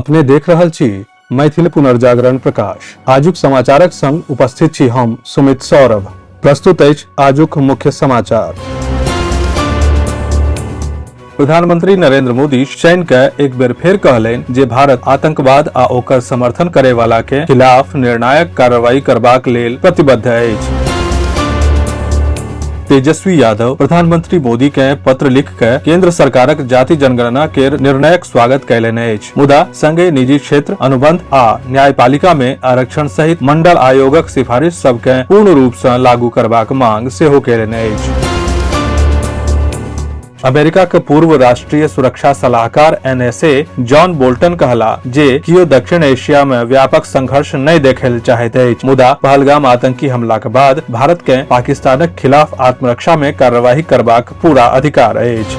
अपने देख रहल छी मैथिल पुनर्जागरण प्रकाश। आजुक समाचारक संग उपस्थित छी हम सुमित सौरभ। प्रस्तुत अछि आजुक मुख्य समाचार। प्रधानमंत्री नरेंद्र मोदी शनि के एक बेर फेर कहलनि जे भारत आतंकवाद आ ओकर समर्थन करे वाला के खिलाफ निर्णायक कार्रवाई करबाक लेल प्रतिबद्ध अछि। तेजस्वी यादव प्रधानमंत्री मोदी के पत्र लिख के केंद्र सरकारक जाति जनगणना के निर्णयक स्वागत कयलनि अछि, मुदा संगे निजी क्षेत्र, अनुबंध आ न्यायपालिका में आरक्षण सहित मंडल आयोगक सिफारिश सबके पूर्ण रूप से लागू करबाक मांग सेहो कयलनि अछि। अमेरिका के पूर्व राष्ट्रीय सुरक्षा सलाहकार एनएसए जॉन बोल्टन कहला जे कियो दक्षिण एशिया में व्यापक संघर्ष नहीं देखे चाहैत अछि, मुदा पहलगाम आतंकी हमला के बाद भारत के पाकिस्तानक खिलाफ आत्मरक्षा में कार्यवाही करबाक पूरा अधिकार अछि।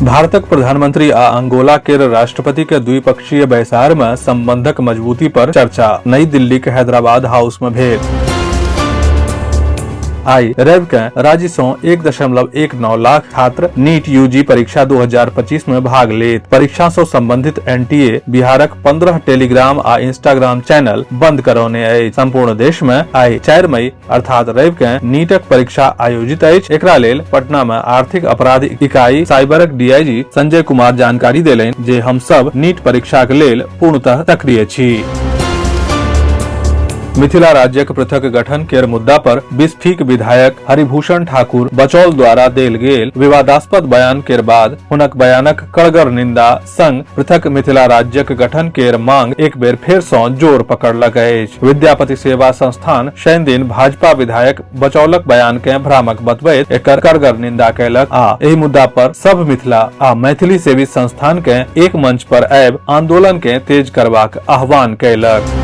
भारतक प्रधानमंत्री आ अंगोला के राष्ट्रपति के द्विपक्षीय बैसार में संबंधक मजबूती पर चर्चा नई दिल्ली के हैदराबाद हाउस में भेल। आई रवि के राज्य सं 1.19 लाख छात्र नीट यूजी परीक्षा 2025 में भाग लेत। परीक्षा सं संबंधित एनटीए बिहारक 15 टेलीग्राम आ इंस्टाग्राम चैनल बंद करौने अछि। संपूर्ण देश में आई 4 मई अर्थात रवि के नीटक परीक्षा आयोजित अछि। एकरा लेल पटना में आर्थिक अपराध इकाई साइबरक डीआईजी संजय कुमार जानकारी देलनि जे हम सब नीट परीक्षाक लेल पूर्णतः सक्रिय छी। मिथिला राज्यक पृथक गठन केर मुद्दा पर बिस्फीक विधायक हरिभूषण ठाकुर बचौल द्वारा देल गेल विवादास्पद बयान केर बाद हुनक बयानक कड़गर निंदा संग पृथक मिथिला राज्यक गठन केर मांग एक बेर फेर सं जोर पकड़लक अछि। विद्यापति सेवा संस्थान शनि दिन भाजपा विधायक बचौलक बयान के भ्रामक बतबैत एकर कड़गर निंदा कयलक आ एहि मुद्दा पर सब मिथिला आ मैथिली सेवी संस्थान के एक मंच पर आबि आंदोलन के तेज करबाक आह्वान कयलक।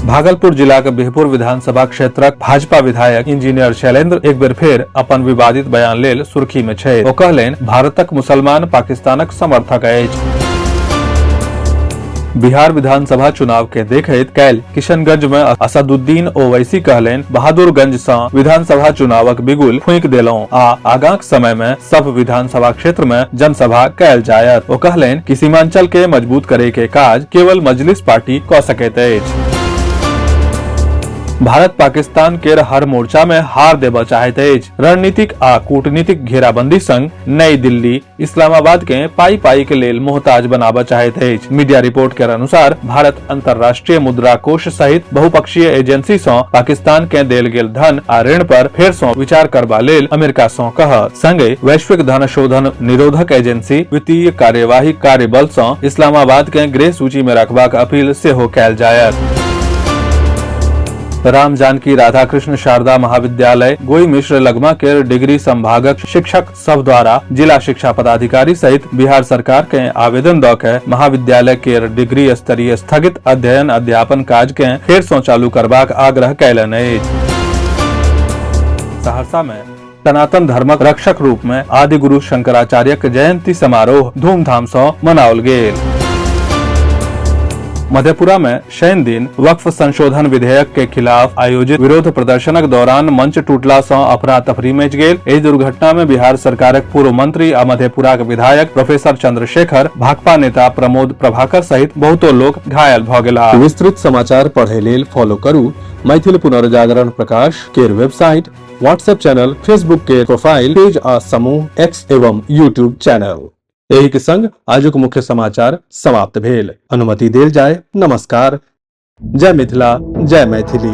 भागलपुर जिलाक बिहपुर विधानसभा क्षेत्रक भाजपा विधायक इंजीनियर शैलेंद्र एक बेर फेर अपन विवादित बयान लेल सुर्खी में छै। ओ कहलनि भारतक मुसलमान पाकिस्तानक समर्थक अछि। बिहार विधानसभा चुनाव के देखैत काल्हि किशनगंज में असदुद्दीन ओवैसी कहलनि बहादुरगंज सं विधानसभा चुनावक बिगुल फूंकि देलहुं आ आगांक समय में सब विधानसभा क्षेत्र में जनसभा कयल जायत। ओ कहलनि कि सीमांचल के मजबूत करे के काज केवल मजलिस पार्टी क सकैत अछि। भारत पाकिस्तान केर हर मोर्चा में हार देबऽ चाहैत अछि। रणनीतिक आ कूटनीतिक घेराबंदी संग नई दिल्ली इस्लामाबाद के पाई पाई के लेल मोहताज बनाबऽ चाहैत अछि। मीडिया रिपोर्ट के अनुसार भारत अंतर्राष्ट्रीय मुद्रा कोष सहित बहुपक्षीय एजेंसी सं पाकिस्तान के देल गेल धन आ ऋण पर फेर सं विचार करबा लेल अमेरिका सं कहत। संगे वैश्विक धन शोधन निरोधक एजेंसी वित्तीय कार्यवाही कार्यबल सं इस्लामाबाद के ग्रे सूची में रखबाक अपील सेहो कयल जायत। राम जानकी राधा कृष्ण शारदा महाविद्यालय गोई मिश्र लगमा के डिग्री संभागक शिक्षक सब द्वारा जिला शिक्षा पदाधिकारी सहित बिहार सरकार के आवेदन द के महाविद्यालय के डिग्री स्तरीय स्थगित अध्ययन अध्यापन काज के फेर सं चालू करबाक आग्रह कयलनि अछि। सहरसा में सनातन धर्मक रक्षक रूप में आदि गुरु शंकराचार्यक जयंती समारोह धूमधाम सं मनाओल गेल। मधेपुरा में शनि दिन वक्फ संशोधन विधेयक के खिलाफ आयोजित विरोध प्रदर्शनक दौरान मंच टूटला सं अफरा तफरी मचि गेल। एहि दुर्घटना में बिहार सरकारक पूर्व मंत्री आ मधेपुराक विधायक प्रोफेसर चंद्रशेखर, भाकपा नेता प्रमोद प्रभाकर सहित बहुतो लोक घायल भ गेलाह। विस्तृत समाचार पढ़े लेल फॉलो करू मैथिल पुनर्जागरण प्रकाश केर वेबसाइट, व्हाट्सएप चैनल, फेसबुक के प्रोफाइल पेज आ समूह एक्स एवं यूट्यूब चैनल। एहि के संग आजुक मुख्य समाचार समाप्त भेल। अनुमति देल जाय। नमस्कार। जय मिथिला, जय मैथिली।